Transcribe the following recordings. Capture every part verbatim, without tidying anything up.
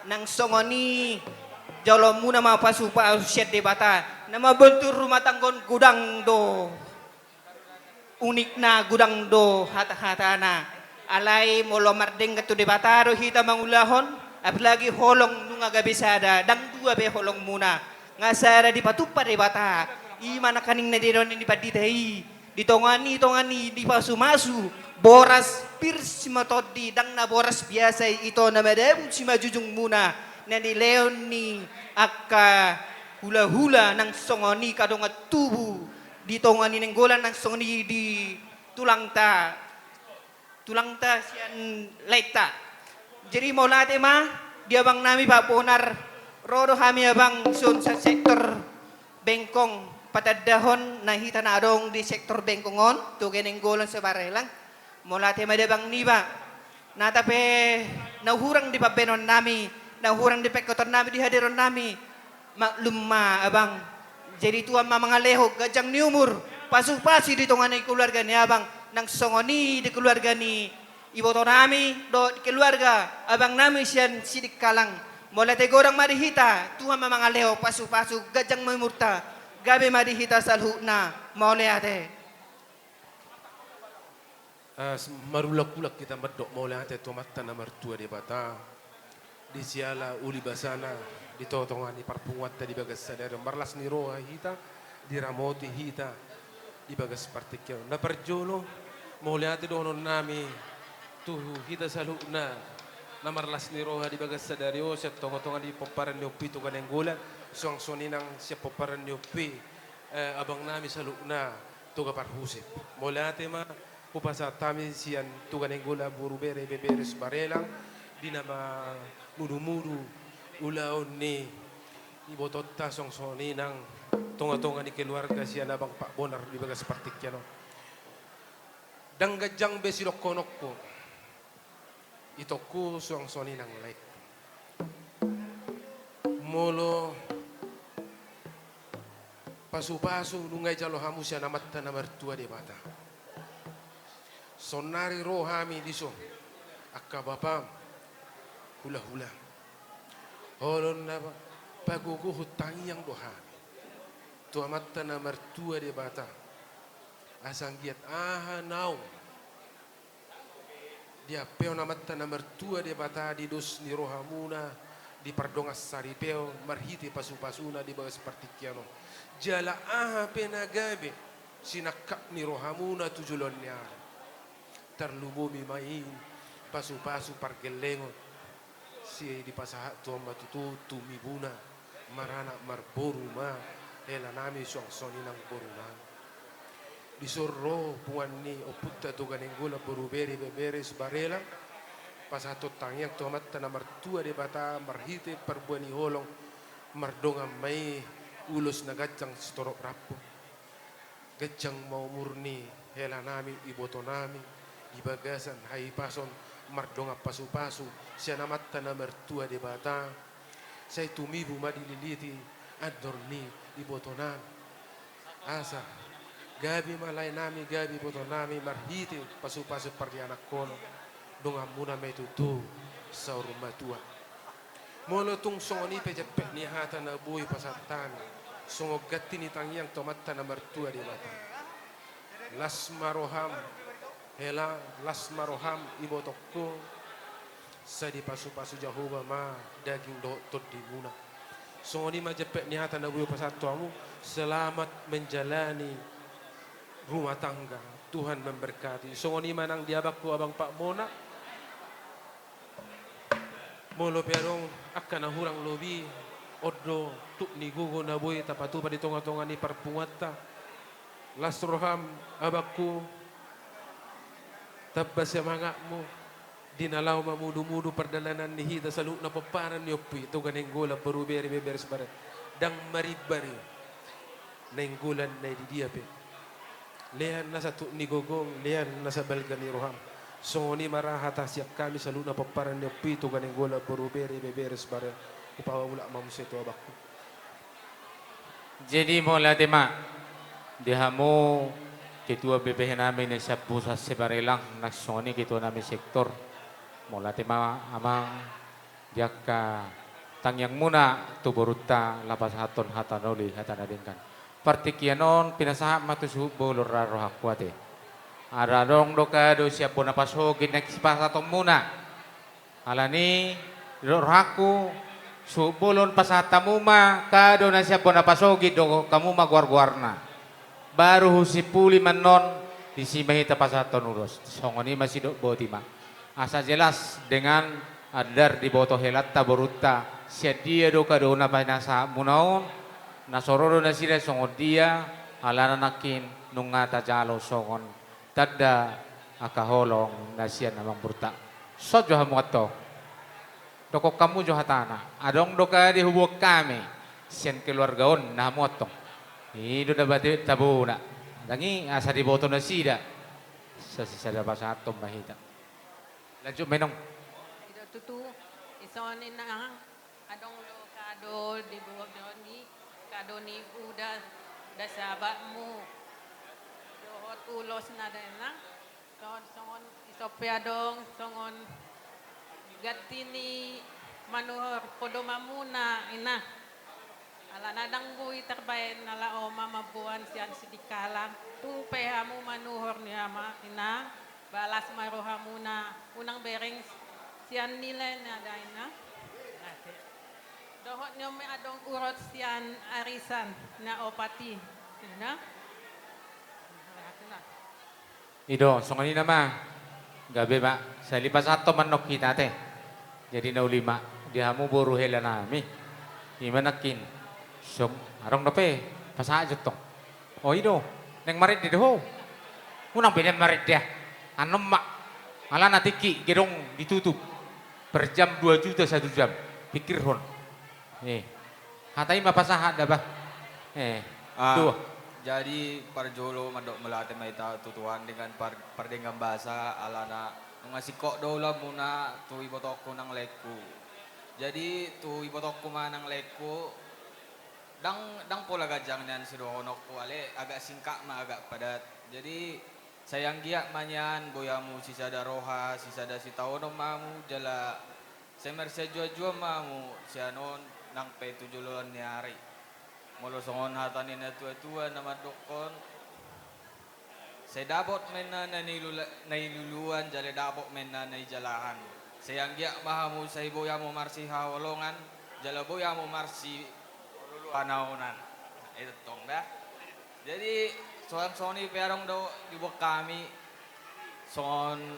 Nang songon i jaloonmuna ma pasupasu sian Debata. Na mambantu rumah tangga on godang do unikna, godang do hatahatana. Alai molo mardenggan tu Debata do hita mangulahon, apalagi holong nunga gabe sada, ndang dua be holongmuna. Nga sada dipatumpa Debata, i ma nangkaning na nidok ni pandita i. Di tonga ni, tonga ni, dipasumasu boras pir simatondi, ndang na boras biasa i, ito na madabu simanjujungmuna, na nilehon ni angka hulahula nang songon i angka dongan tubu di tonga ni Nainggolan nang songon i di tulangta, tulangta sian laeta. Jadi mauliate ma di abang nami Pak Bonar, ro do hami abang son sa-, sektor Bengkong, patandahon na hita na adong di sektor Bengkong on, Toga Nainggolan Sibarelang. Mauliate ma di abang niba. Nata pe na hurang di pambahenon nami, na hurang di pengkoton nami, di hadirahon nami, maklum ma abang. Jadi Tuhan ma mangalehon ganjang ni umur, pasupasu di tonga ni keluarga ni abang, nang songon i di keluarga ni iboto nami dohot keluarga abang nami sian Sidikalang. Mauliate godang ma di hita, Tuhan ma mangalehon pasupasu, ganjang ma umurta, gabe ma di hita saluhutna. Mauliate. As, marulak-ulak hita mandok mauliate tu Amanta na martua Debata, di siala uli basana di tonga-tonga ni parpunguanta di bagas sadari on. Marlas ni roha hita, diramoti hita di bagas partingkian on. Na parjolo, mauliate dohonon nami tu hita saluhutna na marlas ni roha di bagas sadari on, sian tonga-tonga ni pomparan ni ompu i Toga Nainggolan, suang songon i nang sian pomparan ni ompu i, eh, abang nami saluhutna Toga Parhusip. Mauliate ma hupasahat hami sian Toga Nainggolan boru bere ibebere Sibarelang, di na mamudu-mudu ulaon ni ibotonta suang songon i nang tonga-tonga ni keluarga sian abang Pak Bonar di bagas partingkian on. Ndang ganjang be sidohononku, itongku suang songon i nang laengku. Molo pasupasu nunga dijalo hamu sian Amanta na martua Debata, saonari ro hami dison, angka bapam, hulahulam, holong na pagogohon tangiang do hami tu Amanta na martua Debata, asa anggiat aha naung diampehon Amanta na martua Debata di dos ni rohamuna, di pardongan saripeon marhite pasupasuna di bagas partingkian on. Jala aha pe na gabe sinangkap ni rohamuna tu joloan ni ari, tarlumobi ma i pasupasu pargellengon si dipasahat Tuhan ma tutu tumibuna, maranak marboru ma hela nami suang songon i nang boru nami. Dison ro punguan ni ompunta Toga Nainggolan boru bere ibebere Sibarelang, pasahathon tangiang tu Amanta na martua Debata marhite parbue ni holong, mardongan ma i ulos na ganjang sitorop rambu. Ganjang ma umur ni hela nami iboto nami di bagasan hahipason mardongan pasupasu sian Amanta na martua Debata. Sai tumibu ma dililiti andor ni iboto nami, asa gabe ma lae nami, gabe iboto nami marhite pasupasu parianakhonon. Donganmuna ma i tutu saur matua. Molo tung songon i pe jempek ni hata na boi pasahat hami, songon ganti ni tangiang tu Amanta na martua Debata, las ma roham hela, las ma roham ibotongku, sai dipasupasu Jahowa ma daging dohot tondimuna. Songon i ma jempek ni hata na boi pasahat tu hamu, selamat menjalani rumah tangga, Tuhan memberkati. Songon i ma nang di abangku abang Pak Mona. Molo pe adong angka na hurang lobi, on do tuk ni gogo na boi tapatupa di tonga-tonga ni parpunguanta. Las roham abangku, tamba semangatmu di na laho mamudumudu pardalanan ni hita saluhutna pomparan ni ompu i Toga Nainggolan boru bere ibebere Sibarelang. Ndang marimbar i Nainggolan na di dia pe. Lean nasa tuk ni gogom, lean nasa balga ni roham. Songon i ma ra hata sian hami saluhutna pomparan ni ompu i Toga Nainggolan boru bere ibebere Sibarelang. Hupaulak ma muse tu abangku. Jadi mauliate ma di hamu ketua B P H nami na sian Pusat Sibarelang, nang songon i ketua nami sektor. Mauliate ma amang. di angka tangiangmuna tu borunta laho pasahathon hata na uli, hata na denggan. Partingkian on pinasahat ma tu suhut bolon ra rohangku ate. Adong do kado sian bona pasogit na sipasahatonmuna. Alani, didok rohangku, suhut bolon pasahat hamu ma kado na sian bona pasogit, dohot hamu ma goar-goarna. Baru husimpuli ma annon, disi ma hita pasahathon ulos. Songon i ma sidok boti ma. Asa jelas dengan andar diboto helanta borunta, sian dia do kado na pinasahatmuna on, na so ro do nasida songon dia, alana nangkin nunga tajalo songon tanda angka holong na sian amangborunta. Son jo hamu antong. Dokkon hamu jo hatana. Adong do kade huboan hami sian keluarga on, ninna hamu antong. I do na bati tabona. Ndang i asa diboto nasida. Asa sisada pasahathon ma hita. Lanjut ma inong. I do tutu, dison inang, adong do kado diboan ni, kado ni uda, da sahabatmu. Dohot ulos na da inang. Songon, songon, dison pe adong, songon ganti ni manuhor podomanmuna, inang. Alana ndang boi tarbaen na laho mamboan sian Sidikalang. Tung pe hamu manuhor ni ama, inang, balas ma rohamuna, unang bereng sian nilai na da inang. Dohot ni on ma adong ulos sian arisan na opat i, inang. I do, songon i nama. Gabe ma, sai dipasahat ma annon hita ate. Jadi na uli ma, di hamu boru hela nami. I ma nangkin. Song, adong dope, pasahat jo tong. O i do, naeng marende do ho. Unang be naeng marende ah. Annon ma. Alana tingki, gedung ditutup. Per jam dua juta satu jam. Pikirhon. Eh. Hata i ma pasahat da bah. Eh. Ah, dua. Jadi parjolo mandok mauliate ma hita tu Tuhan dengan par-, pardenggan basa alana nunga singkop do ulaonmuna tu ibotongku nang laengku. Jadi tu ibotongku ma nang laengku, ndang, ndang pola ganjang nian sidohononku, ale agak singkat ma agak padat. Jadi sai anggiat ma nian boi hamu sisada roha, sisada sitaonon ma hamu jala sai marsianjuanjuan ma hamu sian on nang pe tu joloan ni ari. Molo songon hata ni na tuatua na mandokkon, sai dapot ma inna na nilula-, na niluluan jala dapot ma inna na nijalahan. Sai anggiat ma hamu sai boi hamu marsihaholongan jala boi hamu marsipanaonan. Itu tong da. Jadi songon, songon i pe adong do diboan hami, songon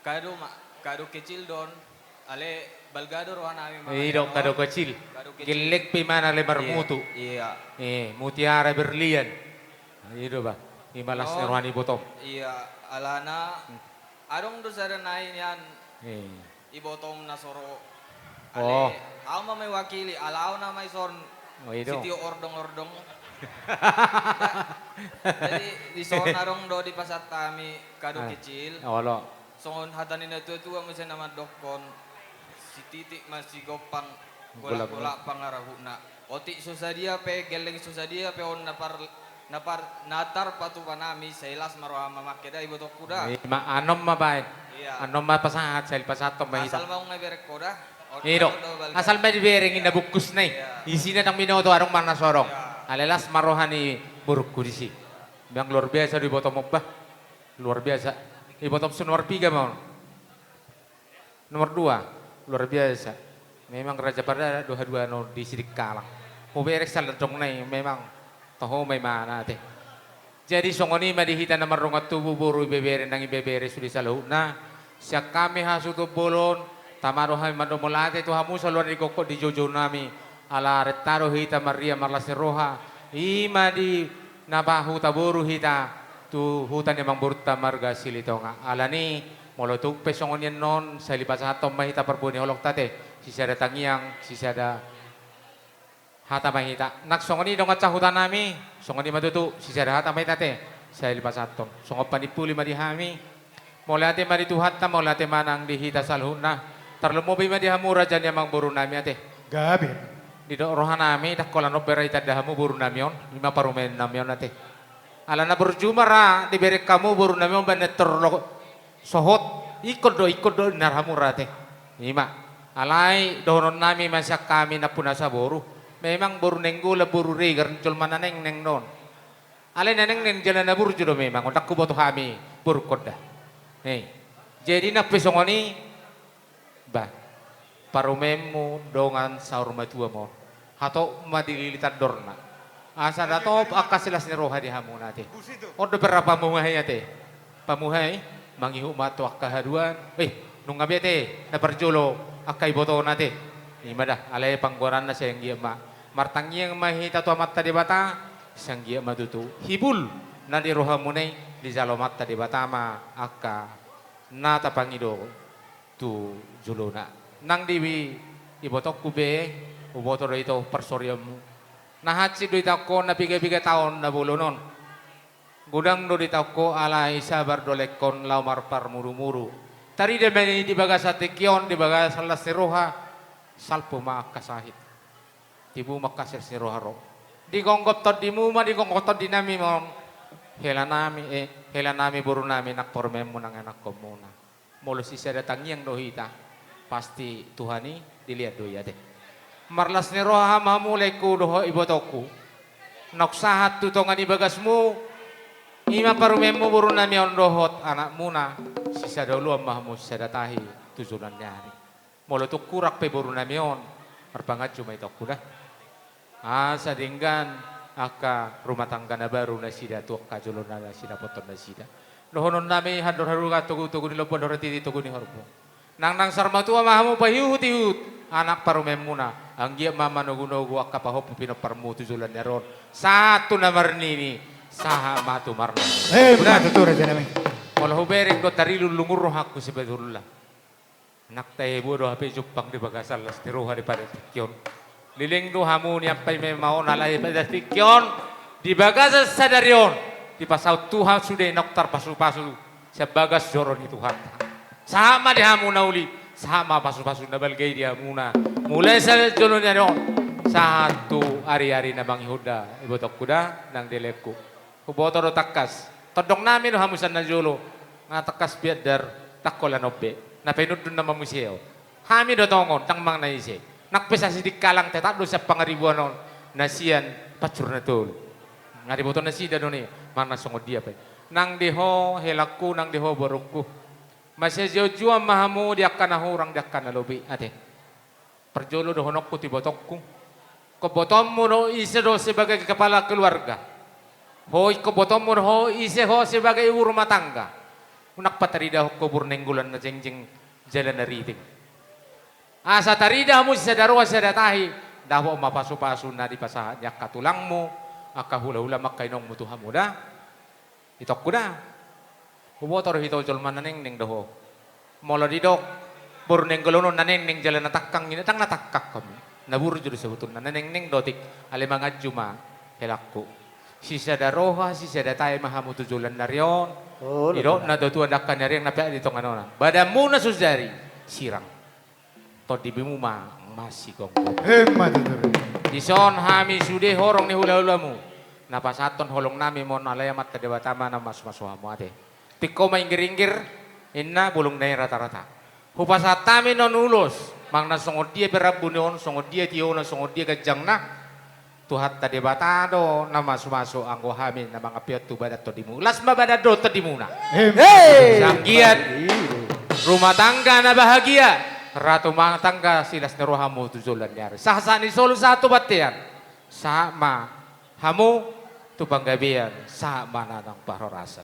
kado ma, kado kecil do on. Ale balga do roha nami ma. I do, kado kecil. Kado kecil. Gelleng pe imana, ale marmutu. Iya. Eh, mutiara berlian. I do bah. I ma las ni roha ni ibotom. Iya, alana adong do sada nai nian. Eh. Ibotom na so ro. Oh. Ale au ma mewakili, ala au nama i son. Oh, i do. Sitio ordong-ordong. Jadi dison adong do dipasahat hami kado kecil. Olo. Songon hata ni na tuatua muse na mandokkon, sititik ma sigompang, golak-golak pangarahutna. Otik so sadia pe, gelleng so sadia pe on na par-, na par-, na tarpatupa nami, sai las ma roha mamangke da ibotongku da. I ma, annon ma baen. Iya. Annon ma pasahat, sai dipasahathon ma hita. Asal ma unang dibereng ho da. I do. Asal ma dibereng inna bungkusna i. Iya. Isina ndang binoto, adong ma na so adong. Iya. Ale las ma roha ni borungku disi. Memang luar biasa do ibotom on bah. Luar biasa. Ibotom so nomor piga ma on? Nomor dua, luar biasa. Memang raja pardalan do haduan on di Sidikalang. Hubereng sandongna i, memang toho ma imana ate. Jadi songon i ma di hita na mardongan tubu, boru, ibebere nang ibebere sude saluhutna. Sian hami hasuhuton bolon, tama do hami mandok mauliate tu hamu saluhutna di gokhon di joujou nami. Ala renta do hita marria marlas ni roha, i ma di na pahuta boru hita tu huta ni amangborunta marga Silitonga. Alani, molo tung pe songon i annon, sai dipasahathon ma hita parbue ni holongta ate, sisada tangiang, sisada hata ma hita. Nang songon i dongan sahuta nami, songon i ma tutu, sisada hata ma hita ate, sai dipasahathon. Songon panimpuli ma di hami, mauliate ma di Tuhanta, mauliate ma nang di hita saluhutna. Tarlumobi ma di hamu raja ni amangboru nami ate. Gabe. Didok roha nami, ndang holan on bere ditanda hamu boru nami on, i ma parumaen nami on ate. Alana burju ma ra dibereng hamu boru nami on baen na tor lo-, sohot, ingkon do, ingkon do ninna hamu ra ate. I ma. Alai dohonon nami ma sian hami nampuna saboru. Memang boru Nainggolan, boru Regar, jolma na nengneng do on. Alai na nengneng jala na burju do memang on, ndang huboto hami borungkon da. Hei. Jadi nang pe songon i, bah, parumaenmu dongan saur matua ma on. Hatop ma dililit andorna. Asa datop angka silas ni roha di hamuna ate. On do pe ra pamuhai ate. Pamuhai, mangihut ma tu angka haduan. Eh, nunga be ate, na parjolo angka ibotona ate. I ma da, alai panggoaranna sai anggiat ma. Martangiang ma hita tu Amanta Debata, sai anggiat ma tutu hibul na di rohamuna i dijalo Amanta Debata ma angka na tapangido tu jolona. Nang di ibotongku be, huboto do ito parsorianmu. Na hansit do i taon on, na piga-piga taon na bolon on. Godang do di taon on, alai sabar do laengkon laho marparmuru-muru. Tarida ma i di bagasan tingki on, di bagasan las ni roha, salpu ma angka sahit. Tibu ma angka silas ni roha ro. Digonggom tondimu ma, digonggom tondinami ma on. Helanami, eh, helanami, borunami, nang parumaenmu, nang ianakkonmuna. Molo sisada tangiang do hita, pasti Tuhan i dilean do i ate. Marlas ni roha ma hamu laengku dohot ibotongku. Naung sahat tu tonga ni bagasmu, i ma parumaenmu, borunami on, dohot anakmuna, sisada oloan ma hamu, sisada tahi tu joloan ni ari. Molo tung hurang pe borunami on, marpanganju ma itongku da. Asa denggan angka rumah tangga na baru nasida tu angka jolona na sinapothon nasida. Dohononnami, andor halumpang, togu-togu ni lombu, andor hatiti togu ni horbo. Nang, nang saur matua ma hamu paihut-ihut anak parumaenmuna, anggiat ma manogu-nogu angka pahompu pinomparmu tu joloan ni ari on. Sahat tu na marnini, sahat ma tu marnono. Eh, betul, rajanami. Molo hubereng do, tarilung-lungun rohangku sebetulna. Nang tahe boha do hape jumpang di bagasan las ni roha di pada tingki on. Leleng do hamu nian paima-ima on, alai pada tingki on, di bagasan sadari on, dipasaut Tuhan sude naung tarpasu-pasu sian bagas joro ni Tuhanta. Sahat ma di hamu na uli, sahat ma pasu-pasu na balga i di hamuna. Mulai sian joloan ni ari on sahat tu ari-ari na mangihut da, ibotongku da, nang di laengku. Huboto do tangkas. Tondongnami do hamu sian na jolo. Nga tangkas biadar, ndang holan on be. Na pinundun nama muse on. Hami do tongon, ndang manang na ise. Nang pe sasindingkalang tetap do sian Pangaribuan on. Na sian Pansur Natolu. Nga diboto nasida do i, manang songon dia pe. Nang di ho, helangku, nang di ho, borungku. Masianjuan-juan ma hamu di angka na hurang, di angka na lobi. Ate. Parjolo dohononku tu ibotongku. Ingkon botoonmu do ise do sebagai kepala keluarga. Ho, ingkon botoonmu do ho ise ho sebagai ibu rumah tangga. Unang pataridahon ho boru Nainggolan na jengjeng jala na riting. Asa tarida hamu sisada roha sisada tahi. Dapot ma pasu-pasu na dipasahat ni angka tulangmu, angka hula-hulamu, angka inongmu tu hamu da. Itongku da. Huboto do hita jolma na nengneng do ho. Molo didok boru Nainggolan on na nengneng jala na tangkang, i ndang na tangkang hamu. Na burju do sebetulna, na nengneng do otik. Alai manganju ma, helangku. Sisada roha sisada tahi ma hamu tu joloan ni ari on. Didok natuatua, angka na riang na peak di tonga ni onan, badanmuna so jadi sirang. Tondimu ma masigonggom. Emma tutu. Dison hami sude horong ni hulahulamu. Na pasahathon holongnami ma on, alai Amanta Debata ma na mamasumasu hamu ate. Tingko ma inggir-inggir, inna bulung na i rata-rata. Hupasahat hami non ulos, manang na songon dia pe rambu ni on, songon dia tiona, songon dia ganjangna. Tuhanta Debata do na mamasumasu, anggo hami na mangampe on tu badan tondimu. Las ma badan dohot tondimuna. Emma. Hei! Sai anggiat rumah tangga na bahagia, ratu rumah tangga silas ni roha hamu tu joloan ni ari. Sahat-sahat ni solu sahat tu bontean. Sahat ma hamu tu panggabean, sahat ma na naung parhorasan.